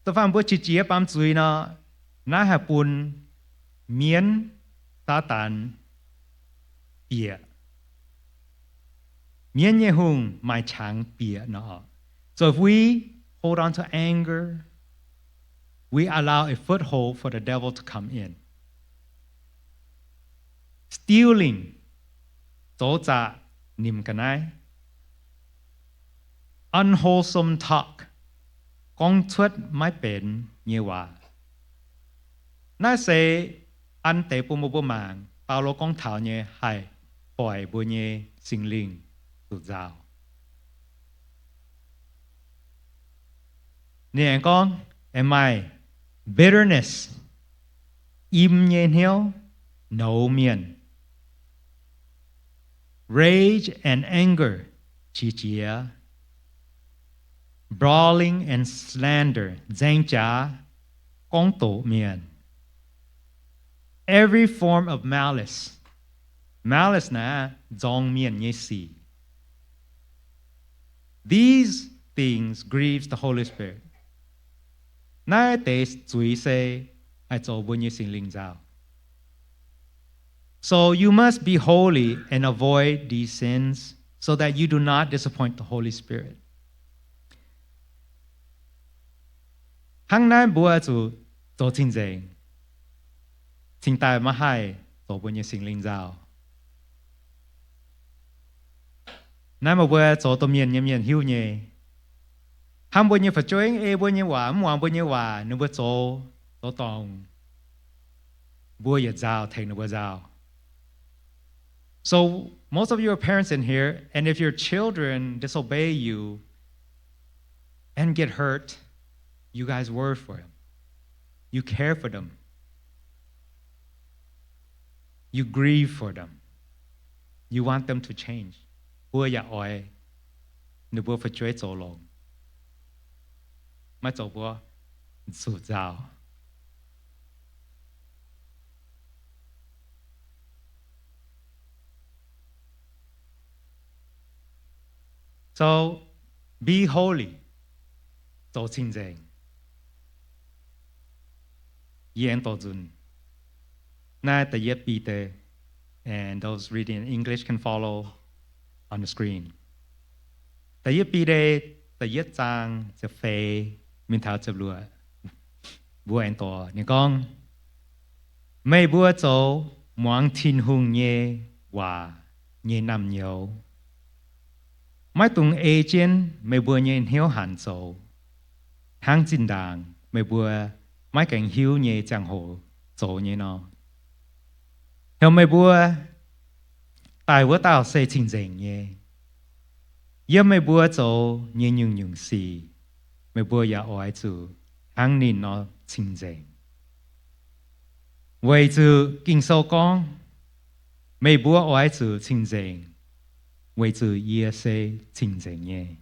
da'faanh mbuo qiex jiez baamz zuiz nor, naaiv haih bun mienv, Saadaan, bieqc. Mienv nyei hungh maaih qangx bieqc nor. So if we hold on to anger, we allow a foothold for the devil to come in. Stealing, zoux zaqc, nimc ga'naaiv. Unwholesome talk, gorngv cuotv maiv benx nyei waac. Naaiv se an deix bun mbuo mbuo mangc Baulo gorngv taux nyei haih hoic mbuo nyei singx lingh zuqc nzaaux. Ninh aengx gorngv, aengx maaih bitterness, im nyei hnyouv, nouz mienh, rage and anger, qiex jiez, brawling and slander, nzaeng jaax, gorngv doqc mienh, every form of malice. Malice naaiv nzorng mienh nyei sic. These things grieves the Holy Spirit. Naaiv deix zuiz se haih zoux mbuo nyei singx lingh nzaaux. So you must be holy and avoid these sins so that you do not disappoint the Holy Spirit. Hnangv naaiv mbuo zuqc zoux cing-nzengc, cingx daaih maiv haih zoux mbuo nyei singx lingh nzaaux. Naaiv meih mbuo zoux domh mienh nyei mienh hiuv nyei. Hnangv mbuo nyei fu'jueiv ei mbuo nyei waac, mv muangx mbuo nyei waac, ninh mbuo zoux, zoux dorngc, mbuo yietc nzaaux tengx ninh mbuo nzaaux. So most of your parents in here, and if your children disobey you and get hurt, you guys worry for them. You care for them. You grieve for them. You want them to change. Mbuo yaac oix ninh mbuo fu'jueiv zoux longx, maiv zoux mbuo zuqc nzaaux. So, be holy. Zoux cing-nzengc. Yie aengx dorh nzunc. Naaiv da'yietv Bide, and those reading in English can follow on the screen. Da'yietv Bide, da'yietv zaang, ziepc feix mingh taux ziepc luoqc, mbuo aengx dorh ninh gorngv, meih mbuo zoux muangx Tin-Hungh nyei waac nyei naamh nyouz, maiv dungx ei jienv meih mbuo nyei hnyouv hanc zoux, hnangv zinh ndaangc meih mbuo maiv gaengh hiuv nyei ziangh hoc zoux nyei nor. Heuc meih mbuo daaih wuov dauh se cing-nzengc nyei. Yiem meih mbuo zoux nyei nyungc-nyungc sic, meih mbuo yaac oix zuqc hnangv ninh nor cing-nzengc. Weic zuqc Ging-Sou gorngv, meih mbuo oix zuqc cing-nzengc, weic zuqc yie se cing-nzengc nyei.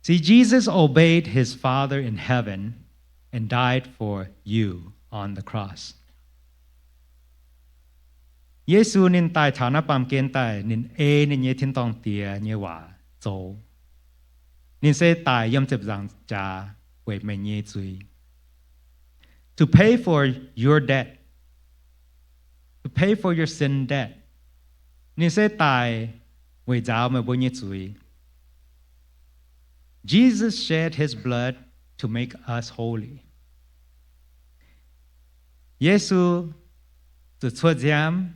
See, Jesus obeyed his Father in heaven and died for you on the cross. Yesu ninh daaih taux naaiv baamh gen daaih, ninh ei ninh nyei tin-dorngh Diex nyei waac zoux. Ninh se daic yiem ziepc nzaangc jaax weic meih nyei zuiz. To pay for your debt. To pay for your sin debt. Ninh se daic weic nzaaux meih mbuo nyei zuiz. Jesus shed his blood to make us holy. Yesu zuqc cuotv nziaamv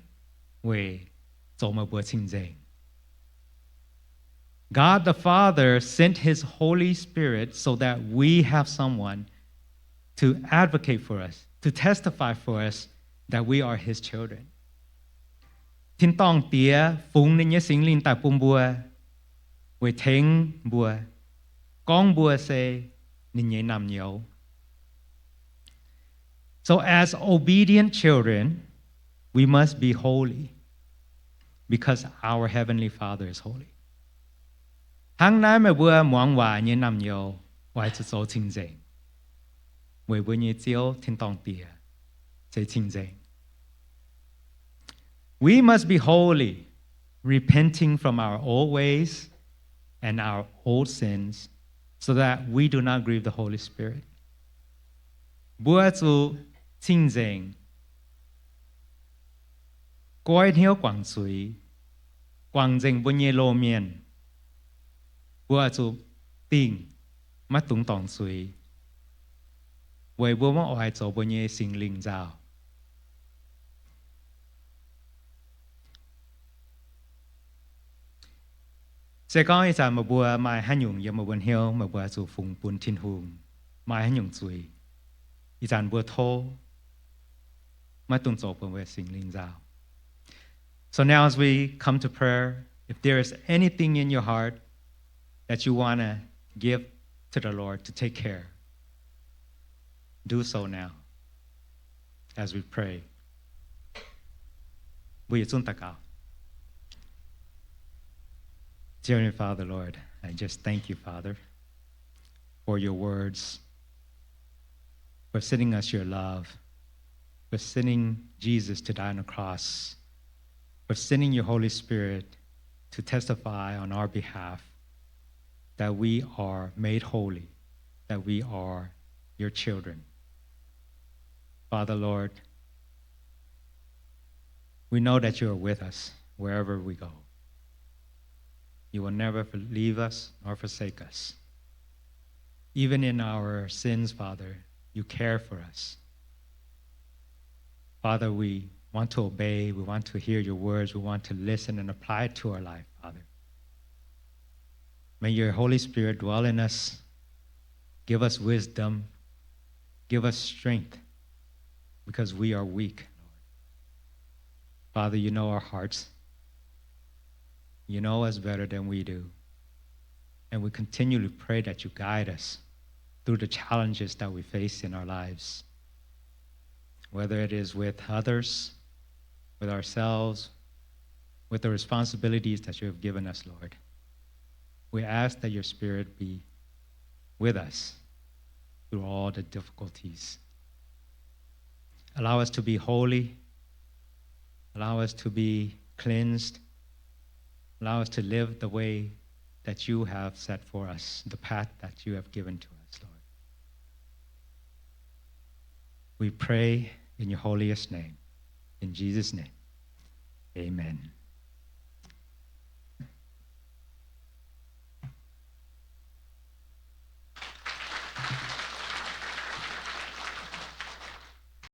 weic zoux meih mbuo cing-nzengc. God the Father sent his Holy Spirit so that we have someone to advocate for us, to testify for us that we are his children. Tin-dorngh Diex fungx ninh nyei Singx Lingh daaih bun mbuo, weic tengx mbuo, gorngv mbuo se ninh nyei naamh nyouz. So as obedient children, we must be holy because our Heavenly Father is holy. Hnangv naaiv meih mbuo muangx waac nyei naamh nyouz oix zuqc zoux cing-nzengc, weic mbuo nyei Ziouv Tin-dorngh Diex se cing-nzengc. We must be holy repenting from our old ways and our old sins, so that we do not grieve the Holy Spirit. Mbuo zuqc cing-nzengc, goiv hnyouv guangc zuiz, guangc nzengc mbuo nyei loz-mienh. Mbuo zuqc dingh maiv dungx dorngc zuiz, weic mbuo maiv oix zoux mbuo nyei Singx Lingh nzauh. Se gorngv ih zanc meih mbuo maaih haaix nyungc yiem meih mbuo hnyouv, meih mbuo zuqc fungx bun Tin-Hungh, maaih haaix nyungc zuiz, ih zanc mbuo tov maiv dungx zoux bun mbuo Singx Lingh nzauh. So now as we come to prayer, if there is anything in your heart that you want to give to the Lord to take care, do so now as we pray. Mbuo yietc zungv daux gaux. Dear Heavenly Father, Lord, I just thank you, Father, for your words, for sending us your love, for sending Jesus to die on the cross, for sending your Holy Spirit to testify on our behalf that we are made holy, that we are your children. Father, Lord, we know that you are with us wherever we go. You will never leave us nor forsake us. Even in our sins, Father, you care for us. Father, we want to obey. We want to hear your words. We want to listen and apply it to our life, Father. May your Holy Spirit dwell in us. Give us wisdom. Give us strength, because we are weak, Lord. Father, you know our hearts. You know us better than we do. And we continually pray that you guide us through the challenges that we face in our lives, whether it is with others, with ourselves, with the responsibilities that you have given us, Lord. We ask that your Spirit be with us through all the difficulties. Allow us to be holy. Allow us to be cleansed. Allow us to live the way that you have set for us, the path that you have given to us, Lord. We pray in your holiest name, in Jesus' name. Amen.